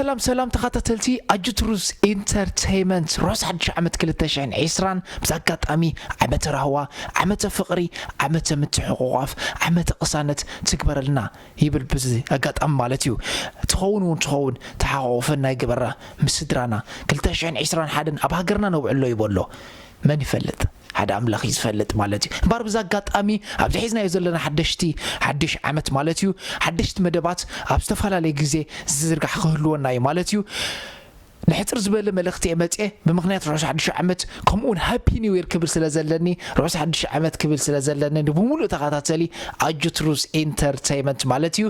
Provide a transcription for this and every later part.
ሰላም ሰላም ተኸታተልቲ ኣጅትሩዝ ኢንተርቴይመንት፣ ሮስ ሓድሽ ዓመት ክልተ ሽሕን ዕስራን ብዛ ኣጋጣሚ ዓመተ ራህዋ፣ ዓመተ ፍቕሪ፣ ዓመተ ምትሕቑቋፍ፣ ዓመተ ቅሳነት ትግበረልና ይብል። ብዚ ኣጋጣሚ ማለት እዩ። ትኸውን እውን ትኸውን ተሓቋቑፈና ይግበራ ምስ ስድራና። ክልተ ሽሕን ዕስራን ሓደን ኣብ ሃገርና ነውዕሎ ይበሎ። መን ይፈልጥ? ሓደ ኣምላኽ እዩ ዝፈልጥ ማለት እዩ። እምበኣር ብዛ ኣጋጣሚ ኣብዚ ሒዝናዮ ዘለና ሓደሽቲ ሓድሽ ዓመት ማለት እዩ፣ ሓደሽቲ መደባት ኣብ ዝተፈላለየ ግዜ ዝዝርጋሕ ክህልወና እዩ ማለት እዩ። ንሕጽር ዝበለ መልእኽቲ እየ መጽየ ብምኽንያት ርሑስ ሓድሽ ዓመት ከምኡ እውን ሃፒ ኒው ይር ክብል ስለ ዘለኒ፣ ርሑስ ሓድሽ ዓመት ክብል ስለ ዘለኒ ንብምሉእ ተኸታተሊ ኣጁትሩዝ ኢንተርቴይመንት ማለት እዩ።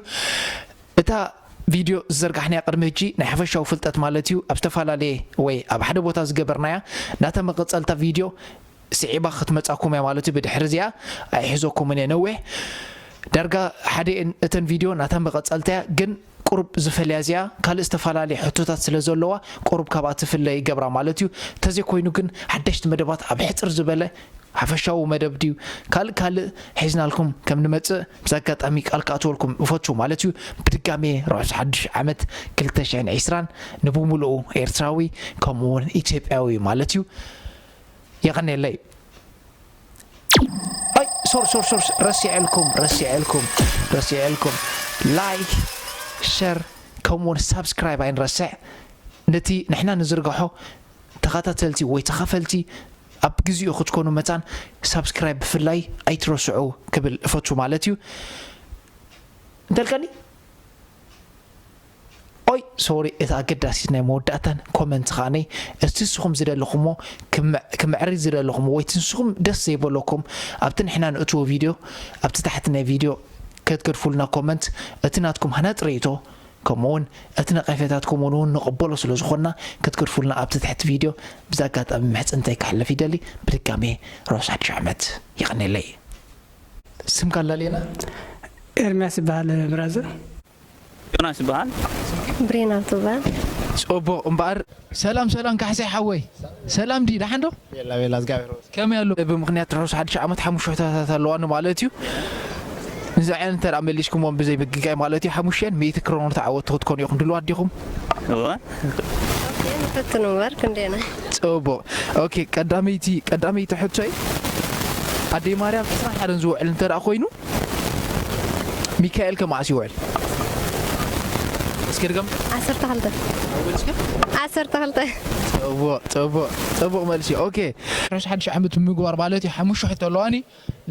እታ ቪድዮ ዝዘርጋሕናያ ቅድሚ ሕጂ ናይ ሓፈሻዊ ፍልጠት ማለት እዩ፣ ኣብ ዝተፈላለየ ወይ ኣብ ሓደ ቦታ ዝገበርናያ ናታ መቐጸልታ ቪድዮ ስዒባ ክትመጻኩም እያ ማለት እዩ። ብድሕሪ እዚኣ ኣይሕዘኩምን እየ ነዊሕ፣ ዳርጋ ሓደ እየን እተን ቪድዮ ናታ መቐጸልታ እያ፣ ግን ቁሩብ ዝፈልያ እዚኣ ካልእ ዝተፈላለየ ሕቶታት ስለ ዘለዋ ቁሩብ ካብኣ ትፍለ ይገብራ ማለት እዩ። ተዘይኮይኑ ግን ሓደሽቲ መደባት ኣብ ሕጽር ዝበለ ሓፈሻዊ መደብ ድዩ ካልእ ካልእ ሒዝናልኩም ከም ንመጽእ ብዚ ኣጋጣሚ ቃል ክኣትወልኩም እፈቱ ማለት እዩ። ብድጋሜ ርሑስ ሓድሽ ዓመት ክልተ ሽሕን ዕስራን ንብምሉኡ ኤርትራዊ ከምኡ እውን ኢትዮጵያዊ ማለት እዩ። የቐኔለይ። ኣይ ሶር ሶር ሶር ረሲዐልኩም ረሲዐልኩም ረሲዐልኩም። ላይክ፣ ሸር ከምኡውን ሳብስክራይብ ኣይንረስዕ። ነቲ ንሕና ንዝርግሖ ተኸታተልቲ ወይ ተኸፈልቲ ኣብ ግዜኡ ክትኮኑ መታን ሳብስክራይብ ብፍላይ ኣይትረስዑ ክብል እፈቱ ማለት እዩ። እንተልከኒ ኦይ ሶሪ፣ እቲ ኣገዳሲት ናይ መወዳእታን ኮመንት ኸዓኒ እቲ ንስኹም ዝደለኹሞ ክምዕ- ክምዕሪ ዝደለኹሞ ወይ እቲ ንስኹም ደስ ዘይበለኩም ኣብቲ ንሕና ንእትዎ ቪድዮ ኣብቲ ታሕቲ ናይ ቪድዮ ከትገድፉልና ኮመንት፣ እቲ ናትኩም ሃናጺ ርእይቶ ከምኡ እውን እቲ ነቐፌታትኩም እውን እውን ንቕበሎ ስለ ዝኾንና ክትገድፉልና ኣብቲ ትሕቲ ቪድዮ ብዚ ኣጋጣሚ ምሕጽንተይ ከሕልፍ ይደሊ። ብድጋሜ ርሑስ ሓድሽ ዓመት። የቐኔለይ። ስምካ ኣላልየና። ኤርምያስ ይበሃል ብራዘር። ዮናስ ይበሃል። ብሬና ትበሃል። ጽቡቕ እምበኣር። ሰላም ሰላም ካሕሳይ ሓወይ፣ ሰላም ድዩ? ደሓን ዶ? ቤላ ቤላ እግዚኣብሔር ይመስገን። ከመይ ኣሎ? ብምኽንያት ርሑስ ሓድሽ ዓመት ሓሙሽተ ሕቶታት ኣለዋኒ ማለት እዩ። ንዚ ዓይነት እንተ ደኣ መሊስኩሞም ብዘይ ምግጋይ ማለት እዩ ሓሙሽተን ሚእቲ ክሮኖር ተዓወትቲ ክትኮኑ ኢኹም። ድልዋት ዲኹም? እወ። ኦኬ፣ ንፈትን እምበር ክንደየናይ? ጽቡቕ። ኦኬ፣ ቀዳመይቲ ቀዳመይቲ ሕቶይ ኣደይ ማርያም ዕስራን ሓደን ዝውዕል እንተ ደኣ ኮይኑ ሚካኤል ከ መዓስ ይውዕል? እስኪ ድገም። ዓሰርተ ክልተ። ዓሰርተ ክልተ። ጽቡቕ ጽቡቕ ጽቡቕ መልሲ። ኦኬ፣ ርሑስ ሓድሽ ዓመት ብምግባር ማለት እዩ ሓሙሽተ ሕቶ ኣለዋኒ።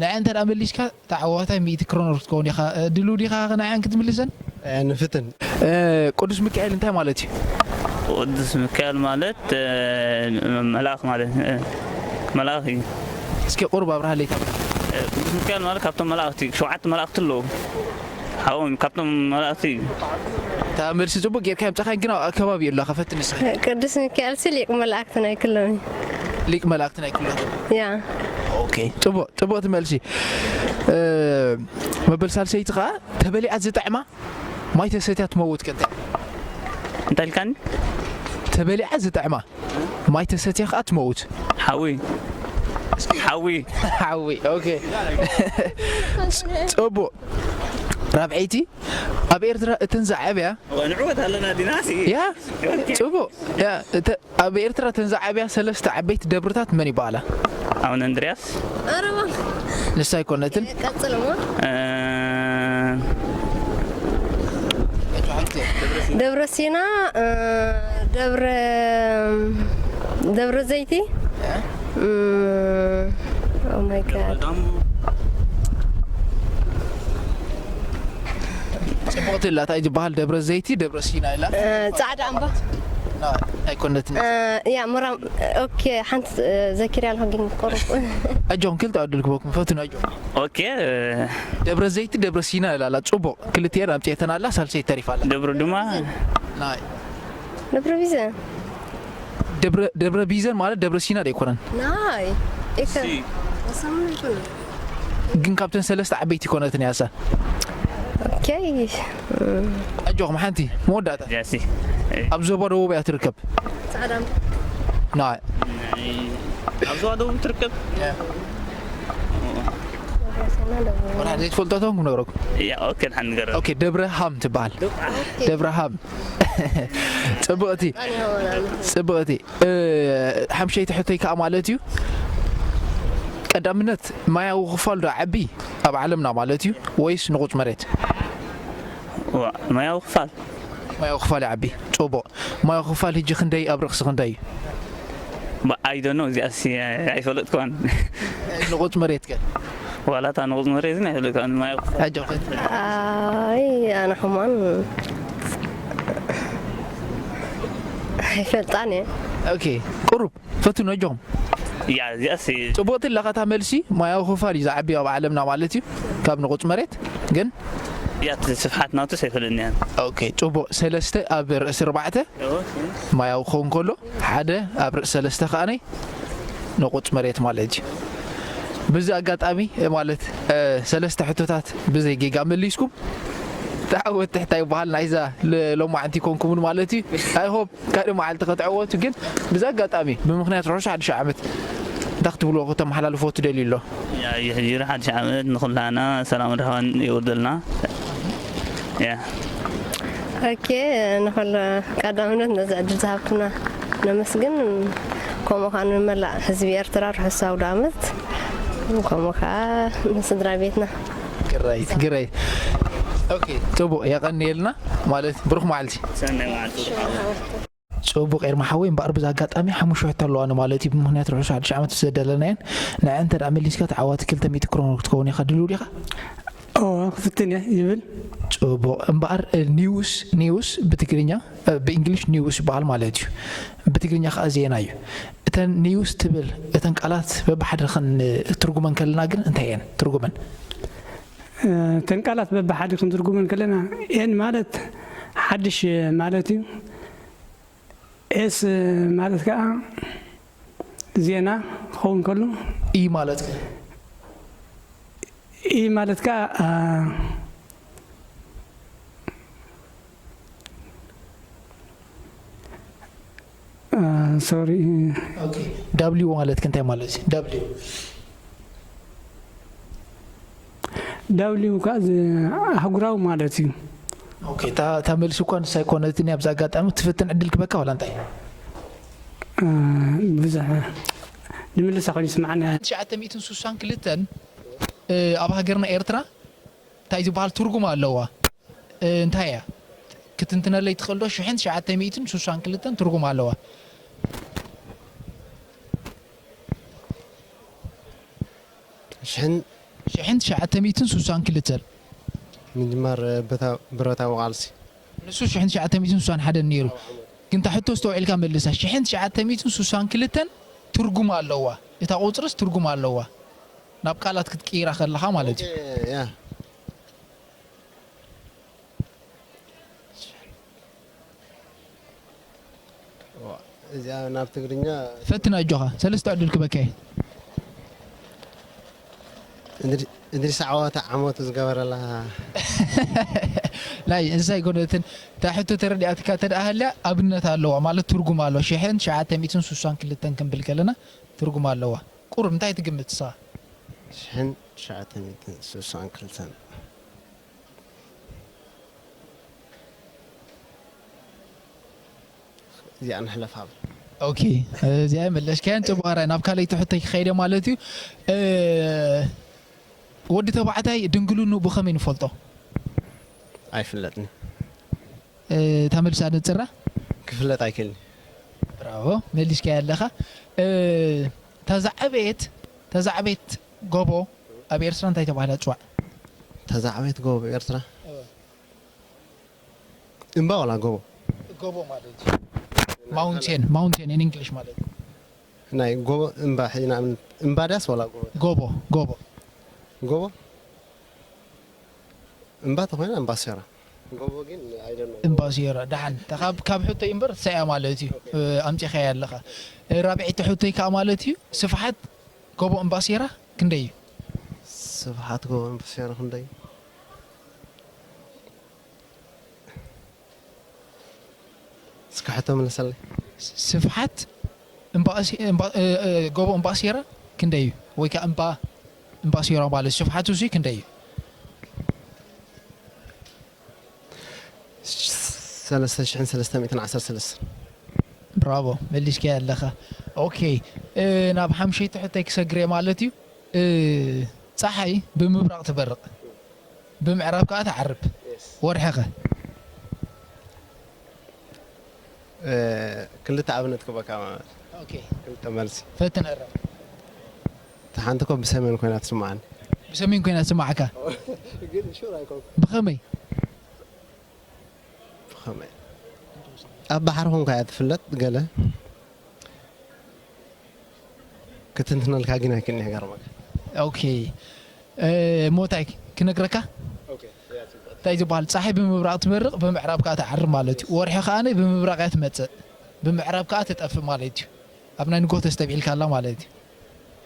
ንዐ እንተ ደኣ መሊስካ ተዓዋታይ ሚእቲ ክሮኖር ክትከውን ኢኻ። ድልው ዲኻ ንዐን ክትምልሰን? ንፍትን። ቅዱስ ሚካኤል እንታይ ማለት እዩ? ቅዱስ ሚካኤል ማለት መልኣኽ ማለት መልኣኽ እዩ። እስኪ ቁሩብ ኣብርሃለይ። እታ ቅዱስ ሚካኤል ማለት ካብቶም መላእኽቲ ሸውዓተ መላእኽቲ ኣለዉ። ሓዎም ካብቶም መላእኽቲ እዩ። እታ መልሲ ጽቡቅ ጌርካ የምጻኻን ግን ኣብ ኣከባቢ ኣለኻ ፈትኒ እስኺ። ቅዱስ ሚካኤል ሲ ሊቅ መላእክቲ ናይ ኩሎም እዩ። ሊቅ መላእክቲ ናይ ኩሎም። ያ ኦኬ ጽቡቅ ጽቡቅ ትመልሲ። መበል ሳልሰይቲ ከኣ ተበሊዓ ዝጥዕማ ማይ ተሰትያ ትመውት ከ እንታይ? እንታይ ኢልካኒ? ተበሊዓ ዝጥዕማ ማይ ተሰትያ ከኣ ትመውት። ሓዊ ሓዊ ሓዊ ኦኬ። ጽቡቅ ራብዐይቲ ኣብ ኤርትራ እተን ዝዓብያ ንዕወት ኣለና ዲና ሲ ያ ጽቡቅ ያ እተ- ኣብ ኤርትራ እተን ዝዓብያ ሰለስተ ዓበይቲ ደብርታት መን ይበሃላ? ኣቡነ እንድርያስ ኣረባ ንሳ ኣይኮነትን። ቀጽል እሞ እ፣ ደብረ ሲና እ፣ ደብረ ደብረ ዘይቲ ኦ ማይ ጋድ ጽቡቅቲ እላ እንታይ ዝበሃል ደብረ ዘይቲ ደብረ ሲና ኢላ እ፣ ጻዕዳ ኣምባ ና፣ ኣይኮነትን። እ፣ ያ ምራም ኦኬ ሓንቲ እ፣ ዘኪርያ ኣለኹ ግን ቆርቁ ኣጆኹም ክልተ ዕድል ክበኩም ፈትኑ ኣጆኹም። ኦኬ እ፣ ደብረ ዘይቲ ደብረ ሲና ኢላ ኣላ ጽቡቅ ክልቲኤን ኣምጺኤተን ኣላ ሳልሰይቲ ተሪፋ ኣላ። ደብረ ድማ ናይ ደብረ ቢዘን ደብረ ደብረ ቢዘን ማለት ደብረ ሲና ዶ ኣይኮነን? ናይ ኢከ ሲ። ወሰኑ ይኩን ግን ካብተን ሰለስተ ዓበይቲ ኮነትን እያ እሳ። ኦኬ ኣጆኹም ሓንቲ መወዳእታ ጃሲ ኣብ ዞባ ደቡብ እያ ትርከብ። ጻዕዳ ናይ ኣብ ዞባ ደቡብ ትርከብ ወላ ዘይትፈልጦ ተኾንኩም ክነግረኩም። ያ ኦኬ፣ ንሓን ንገረ ኦኬ፣ ደብረ ሃም ትበሃል። ደብረ ሃም። ጽብቕቲ፣ ጽብቕቲ። እ፣ ሓምሸይቲ ሕቶይ ከኣ ማለት እዩ፣ ቀዳምነት ማያዊ ክፋል ዶ ዓቢ ኣብ ዓለምና ማለት እዩ፣ ወይስ ንቑጽ መሬት? ዋ፣ ማያዊ ክፋል። ማያዊ ክፋል ይዓቢ። ጽቡቕ። ማያዊ ክፋል ሕጂ ክንደይ ኣብ ርእሲ ክንደይ እዩ? I don't know፣ እዚኣሲ ኣይፈለጥኩዋን። ንቑጽ መሬት ከ? ዋላ እታ ንቑጽ መሬት ግን ኣይፈለጥኩዋን። ማያዊ ክፋል። ኣጆኺ። ኣይ ኣነ ሕማን ኣይፈልጣን እየ። ኦኬ፣ ቁሩብ ፈትኑ ኣጆኹም። ያ፣ እዚኣሲ ጽቡቕቲ ኣለኻ እታ መልሲ። ማያዊ ክፋል እዩ ዝዓቢ ኣብ ዓለምና ማለት እዩ፣ ካብ ንቑጽ መሬት ግን። ያ፣ እቲ ስፍሓት ናቱስ ኣይፈለጥንያን። ኦኬ፣ ጽቡቕ። ሰለስተ ኣብ ርእሲ ኣርባዕተ ማያዊ ክኸውን ከሎ፣ ሓደ ኣብ ርእሲ ሰለስተ ከኣ ንቑጽ መሬት ማለት እዩ። ብዚ ኣጋጣሚ፣ እ፣ ማለት፣ እ፣ ሰለስተ ሕቶታት ብዘይ ጌጋ መሊስኩም፣ ተዓወትቲ ሕታ ይበሃል ናይዛ ል-፣ ሎማዕንቲ ኮንኩምን ማለት እዩ። I hope ካልእ መዓልቲ ክትዕወቱ። ግን ብዚ ኣጋጣሚ ብምኽንያት ርሑስ ሓድሽ ዓመት እንታይ ክትብልዎ፣ ክተመሓላልፍዎ ትደልዩ ኣሎ? ያ፣ ይሕጅሪ ሓድሽ ዓመት ንኹላና ሰላም ርሃዋን የውርደልና። ያ። ኦኬ፣ ንኹሉ ቀዳምነት ነዚ ዕድል ዝሃብኩና ነመስግን። ከምኡ ከዓ ንመላእ ህዝቢ ኤርትራ ርሑስ ኣውደ ዓመት፣ ከምኡ ከዓ ንስድራ ቤትና። ግረይት፣ ግረይት። ኦኬ፣ ጽቡቕ፣ የቐንየልና። ማለት ብሩኽ መዓልቲ። ሰናይ መዓልቲ። ጽቡቕ ኤርማ ሓወይ፣ እምበኣር ብዚ ኣጋጣሚ ሓሙሽተ ሕቶ ኣለዋኒ ማለት እዩ፣ ብምኽንያት ርሑስ ሓድሽ ዓመት ዘዳለናየን። ንዐ እንተ ደኣ መሊስካ ተዓዋቲ ክልተ ሚእቲ ክሮን ክትከውን ኢኻ፣ ድልው ዲኻ? ኦ፣ ክፍትን እየ ይብል። ጽቡቕ። እምበኣር፣ እ፣ ኒውስ፣ ኒውስ ብትግርኛ፣ እ፣ ብእንግሊሽ ኒውስ ይበሃል ማለት እዩ። ብትግርኛ ከኣ ዜና እዩ። እተን ኒውስ ትብል፣ እተን ቃላት በብሓደ ከን-፣ ትርጉመን ከለና ግን እንታይ እየን ትርጉመን? እ፣ እተን ቃላት በብሓደ ክንትርጉመን ከለና፣ ኤን ማለት ሓድሽ ማለት እዩ። ኤስ ማለት ከዓ ዜና ክኸውን ከሎ፣ ኢ ማለት ከ? ኢ ማለት ከዓ፣ አ፣ አ፣ ሶሪ። ኦኬ። ዳብሊው ማለት ከ እንታይ ማለት እዩ? ዳብሊው። ዳብሊው ከዓ ዝ-፣ ኣህጉራዊ ማለት እዩ። ኦኬ። እታ፣ እታ መልሲ እኳ ንሳ ኣይኮነትን እያ። ኣብዚ ኣጋጣሚ ትፍትን ዕድል ክበካ ዋላ እንታይ? አ፣ ብዙሕ ንምልሳ ኮይኑ ይስምዓኒ። ትሽዓተ ሚእትን ስሳን ክልተን፣ እ፣ ኣብ ሃገርና ኤርትራ እንታይ ዝበሃል ትርጉም ኣለዋ? እ፣ እንታይ እያ? ክትንትነለይ ትኽእል ዶ? ሽሕን ትሽዓተ ሚእትን ስሳን ክልተን ትርጉም ኣለዋ። ሽሕን ሽሕን ትሽዓተ ሚእትን ስሳን ክልተን። ምጅማር ብረታ-፣ ብረታዊ ቃልሲ። ንሱ ሽሕን ትሽዓተ ሚእትን ስሳን ሓደን ነይሩ። ግን እታ ሕቶ ኣስተውዒልካ መልሳ። ሽሕን ትሽዓተ ሚእትን ስሳን ክልተን ትርጉም ኣለዋ። እታ ቁጽርስ ትርጉም ኣለዋ። ናብ ቃላት ክትቅይራ ከለኻ ማለት እዩ። ያ። እዚኣ ናብ ትግርኛ ፈትን ኣጆኻ፣ ሰለስተ ዕድል ክበካ እየ። እድሪ-፣ እድሪስ ዓወታ ዓመቱ ዝገበረላ። ናይ እንስሳ ኣይኮነትን። እታ ሕቶ ተረዲኣትካ እንተ ደኣ ሃልያ ኣብነት ኣለዋ፣ ማለት ትርጉም ኣለዋ። ሽሕን ትሽዓተ ሚእትን ስሳን ክልተን ክንብል ከለና ትርጉም ኣለዋ። ቁሩብ እንታይ ትግምት ንስኻ? ሽሕን ትሽዓተ ሚእትን ስሳን ክልተን። እዚኣ ንሕለፍ ሃብል። ኦኬ፣ እዚኣ መለስካያን ጽቡቕ። ኣራይ ናብ ካልኣይቲ ሕቶይ ክኸይደ ማለት እዩ። እ፣ ወዲ ተባዕታይ ድንግልኑ ብኸመይ ንፈልጦ? ኣይፍለጥን። እ፣ እታ መልሲ ኣነጽራ? ክፍለጥ ኣይክእልን። ብራቮ፣ መሊስካያ ኣለኻ። እ፣ እታ ዝዓበየት፣ እታ ዝዓበየት ጎቦ ኣብ ኤርትራ እንታይ ተባሂላ ትጽዋዕ? እታ ዝዓበየት ጎቦ ኣብ ኤርትራ? እምባ ዋላ ጎቦ? ጎቦ ማለት እዩ። ማውንቴን፣ ማውንቴን in English ማለት እዩ። ናይ ጎቦ እምባ፣ ሕጂ ንኣብነት እምባ ዳስ ዋላ ጎቦ? ጎቦ፣ ጎቦ። ጎቦ? እምባ ተኾይና እምባ ሴራ። ጎቦ ግን፣ I don't know። እምባ ሴራ፣ ደሓን። ካብ፣ ካብ ሕቶይ እምበር ሰያ ማለት እዩ። እ፣ ኣምጺኻያ ኣለኻ። እ፣ ራብዐይቲ ሕቶይ ከኣ ማለት እዩ፣ ስፍሓት ጎቦ እምባ ሴራ ክንደይ እዩ? ስፍሓት ጎቦ እምባ ሴራ ክንደይ? እስከ ሕቶ ምለሰለይ። ስፍሓት እምባ ኣሲ-፣ እምባ-፣ እ፣ እ፣ ጎቦ እምባ ሴራ ክንደይ እዩ? ወይ ከኣ እምባ እምባሲሮ ማለት ስፍሓቱ ሲ ክንደይ እዩ? ሰለስተ ሽሕን ሰለስተ ሚእትን ዓሰርተ ሰለስተ። ብራቮ፣ መሊስካዮ ኣለኻ። ኦኬ፣ ናብ ሓምሸይቲ ሕቶይ ክሰግር እየ ማለት እዩ። ጸሓይ ብምብራቕ ትበርቕ፣ ብምዕራብ ከኣ ትዓርብ። ወርሕኸ? ክልተ ኣብነት ክበካ ማለት። ኦኬ፣ ክልተ መልሲ። ፈትን እረም። እታ ሓንቲ ኮ ብሰሜን ኮይና ትስማዓኒ። ብሰሜን ኮይና ትስማዓካ? ብኸመይ? ብኸመይ? ኣብ ባሕሪ ኮንካ እያ ትፍለጥ። ገለ ክትንትነልካ ግን ኣይክእልን እየ፣ ገርመካ። ኦኬ፣ እሞ እንታይ ክነግረካ? እንታይ ዝበሃል? ፀሓይ ብምብራቕ ትበርቕ፣ ብምዕራብ ከዓ ትዓርብ ማለት እዩ። ወርሒ ከዓ ብምብራቕ እያ ትመፅእ፣ ብምዕራብ ከዓ ትጠፍእ ማለት እዩ። ኣብ ናይ ንጎ ተስተብዒልካ ኣላ ማለት እዩ።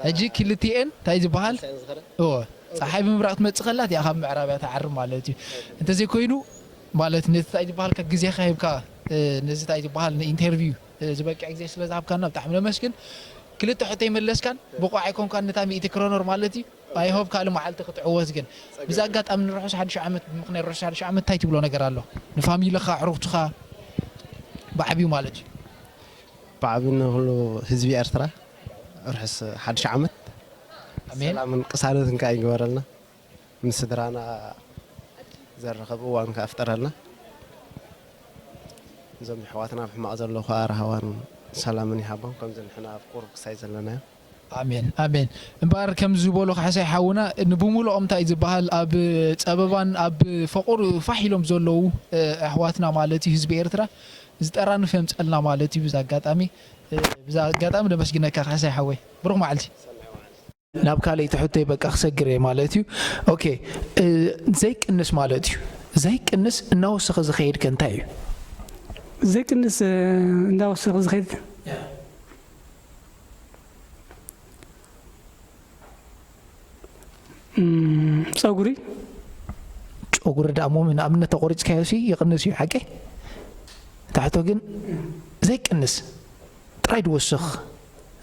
ሕጂ ክልቲኤን እንታይ ዝበሃል? እዎ፣ ፀሓይ ብምብራቕ ትመፅእ ከላ እቲኣ ካብ ምዕራብ እያ ትዓርብ ማለት እዩ። እንተዘይኮይኑ ማለት ነቲ እንታይ ዝበሃል ግዜኻ ሂብካ ነዚ እንታይ ዝበሃል ንኢንተርቪው ዝበቅዕ ግዜ ስለ ዝሃብካና ብጣዕሚ ነመስግን። ክልተ ሕቶ ይመለስካን ብቑዕ ኣይኮንካን ነታ ሚእቲ ክሮነር ማለት እዩ። ኣይሆብ ካልእ መዓልቲ ክትዕወት ግን ብዚ ኣጋጣሚ ንርሑስ ሓድሽ ዓመት ብምኽንያት ርሑስ ሓድሽ ዓመት እንታይ ትብሎ ነገር ኣሎ ንፋሚልኻ ኣዕሩኽትኻ ብዓብዩ ማለት እዩ። ብዓቢ ንኩሉ ህዝቢ ኤርትራ ርሑስ ሓድሽ ዓመት ኣሜን። ሰላምን ቅሳነትን ከኣ ይግበረልና። ምስ ስድራና ዘራኽብ እዋን ከኣ ፍጠረልና። እዞም ኣሕዋትና ኣብ ሕማቕ ዘለዉ ከኣ ራህዋን ሰላምን ይሃቦም። ከምዚ ንሕና ኣብ ቁሩብ ክሳይ ዘለናዮ። ኣሜን ኣሜን። እምበኣር ከምዚ ዝበሎ ካሕሳይ ሓውና ንብምልኦም እንታይ ዝበሃል ኣብ ጸበባን ኣብ ፈቑር ፋሕ ኢሎም ዘለዉ ኣሕዋትና ማለት እዩ ህዝቢ ኤርትራ ዝጠራንፍ የምጸልና ማለት እዩ። ብዛ ኣጋጣሚ ብዛ ኣጋጣሚ ነመስግነካ ካሕሳይ ሓወይ። ብሩኽ መዓልቲ። ናብ ካልኣይቲ ሕቶይ በቃ ክሰግር እየ ማለት እዩ። ኦኬ፣ ዘይቅንስ ማለት እዩ። ዘይቅንስ እናወሰኸ ዝኸይድ ከ እንታይ እዩ? ዘይቅንስ እንዳወሰኸ ዝኸይድ ጸጉሪ። ጨጉሪ ደኣ ሞ ንኣብነት ተቆሪፅካዮ ሲ ይቕንስ እዩ ሓቂ? ታሕቶ ግን ዘይቅንስ ጥራይ ድወስኽ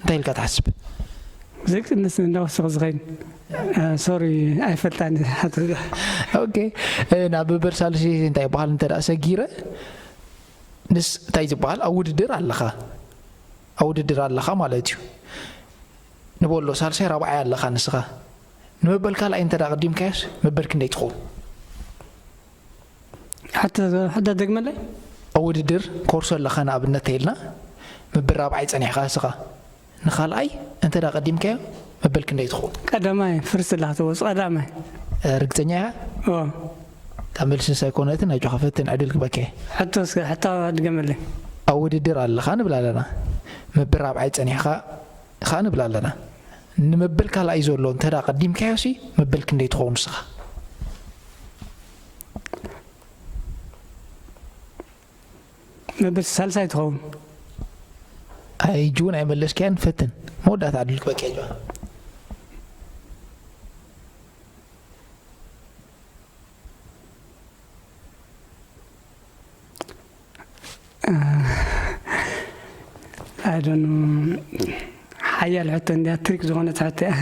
እንታይ ኢልካ ትሓስብ? ዘይቅንስ እንዳወሰኸ ዝኸይድ ሶሪ ኣይፈልጣን። ኦኬ፣ ናብ መበል ሳልሲ እንታይ ይበሃል እንተ ደኣ ሰጊረ ንስ እንታይ ዝበሃል ኣብ ውድድር ኣለኻ፣ ኣብ ውድድር ኣለኻ ማለት እዩ። ንበሎ ሳልሳይ ራብዓይ ኣለኻ ንስኻ። ንመበል ካልኣይ እንተ ደኣ ቀዲምካዮስ መበል ክንደይ ትኸውን? ሓታ ሓታ ደግመለይ። ኣብ ውድድር ኮርሶ ኣለኻ ንኣብነት ተይልና መበል ራብዓይ ጸኒሕኻ እስኻ ንኻልኣይ እንተ ደኣ ቀዲምካዮ መበል ክንደይ ትኸውን? ቀዳማይ ፍርስት ኣለኻ ትወጽእ ቀዳማይ። ርግጸኛ ኢኻ? እወ። እታ መልስስ ኣይኮነትን ኣጆኻ ፈትን ዕድል ክበካ እየ። ሕቶ እስከ ሕቶ ድገመለይ። ኣብ ውድድር ኣለኻ ንብል ኣለና መበል ራብዓይ ጸኒሕኻ ኸኣ ንብል ኣለና። ንመበል ካልኣይ ዘሎ እንተ ደኣ ቀዲምካዮሲ መበል ክንደይ ትኸውን ንስኻ? መበል ሳልሳይ ትኸውን። ኣይ ሕጂ እውን ኣይመለስካያን ፈትን መወዳእታ ዕድል ክበካ እያ። ሓያል ሕቶ እንድያ ትሪክ ዝኾነት ሕቶ እያ።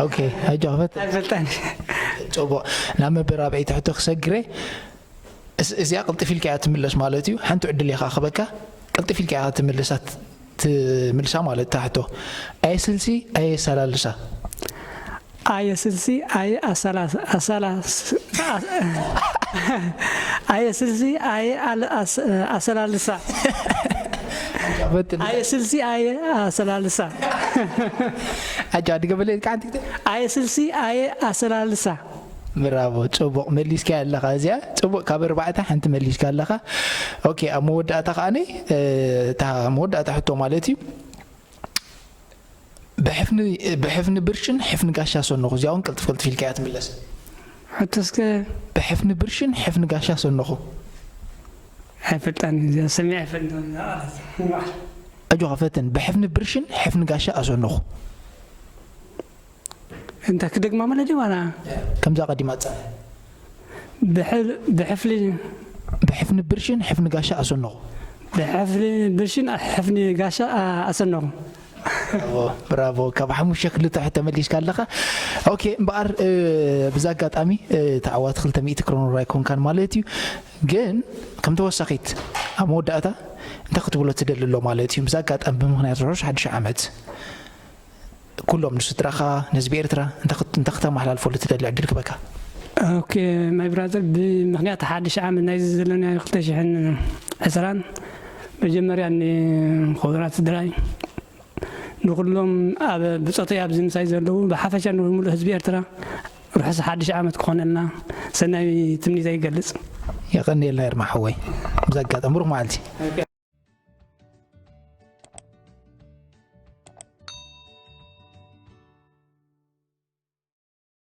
ኦኬ ኣጆኻ ፈትን። ኣይፈልጣን። ፅቡቕ ናብ መበል ራብዐይቲ ሕቶ ክሰግረ እዚኣ ቅልጥፍ ኢልካ እያ ትምለስ ማለት እዩ። ሓንቲ ዕድል እየ ከዓ ክበካ ቅልጥፍ ኢልካ እያ ትምልሳ ትምልሳ ማለት እታ ሕቶ። ኣየ ስልሲ ኣየ ኣሰላልሳ። ኣየ ስልሲ ኣየ ኣሰላስ ኣሰላስ ኣየ ስልሲ ኣየ ኣሰላልሳ። ኣየ ስልሲ ኣየ ኣሰላልሳ። ኣጃ ድገበለ ኢልካ ሓንቲ ግዜ። ኣየ ስልሲ ኣየ ኣሰላልሳ። ብራቮ ጽቡቕ መሊስካያ ኣለኻ እዚኣ ጽቡቕ ካብ ኣርባዕተ ሓንቲ መሊስካ ኣለኻ። ኦኬ ኣብ መወዳእታ ከኣ እታ መወዳእታ ሕቶ ማለት እዩ። ብሕፍኒ ብሕፍኒ ብርሽን ሕፍኒ ጋሻ ሰነኹ እዚኣ እውን ቅልጥፍ ቅልጥፍ ኢልካ እያ ትምለስ። ሕቶ እስከ ብሕፍኒ ብርሽን ሕፍኒ ጋሻ ሰነኹ። ኣይፈልጣን እዚኣ ሰሚዐ ኣይፈልጥን። ኣጆኻ ፈትን ብሕፍኒ ብርሽን ሕፍኒ ጋሻ ኣሰነኹ። እንታይ ክደግማ ማለት ድዩ ዋላ? ከምዛ ቀዲማ ጸንሐ። ብሕፍሊ ብሕፍኒ ብርሽን ሕፍኒ ጋሻ ኣሰነኹ። ብሕፍሊ ብርሽን ሕፍኒ ጋሻ ኣሰነኹ። ብራቮ፣ ብራቮ። ካብ ሓሙሽተ ክልተ ሕቶ ተመሊስካ ኣለኻ። ኦኬ፣ እምበኣር ብዛ ኣጋጣሚ ተዓዋቲ ክልተ ሚእቲ ክሮኖር ኣይኮንካን ማለት እዩ። ግን ከም ተወሳኺት ኣብ መወዳእታ እንታይ ክትብሎ ትደሊ ኣሎ ማለት እዩ? ብዛ ኣጋጣሚ ብምኽንያት ርሑስ ሓድሽ ዓመት ኩሎም ንስድራኻ፣ ንህዝቢ ኤርትራ እንታይ ክት- እንታይ ክተመሓላልፈሉ ትደሊ ዕድል ክበካ? ኦኬ፣ ማይ ብራዘር፣ ብምኽንያት ሓድሽ ዓመት ናይዚ ዘለና ክልተ ሽሕን ዕስራን መጀመርያ ንክቡራት ስድራይ፣ ንኩሎም ኣብ ብፆተይ ኣብዚ ምሳይ ዘለዉ፣ ብሓፈሻ ንምሉእ ህዝቢ ኤርትራ ርሑስ ሓድሽ ዓመት ክኾነልና ሰናይ ትምኒተይ ይገልጽ። የቐንየልና ይርማ ሓወይ። ብዛ ኣጋጣሚ ብሩኽ መዓልቲ።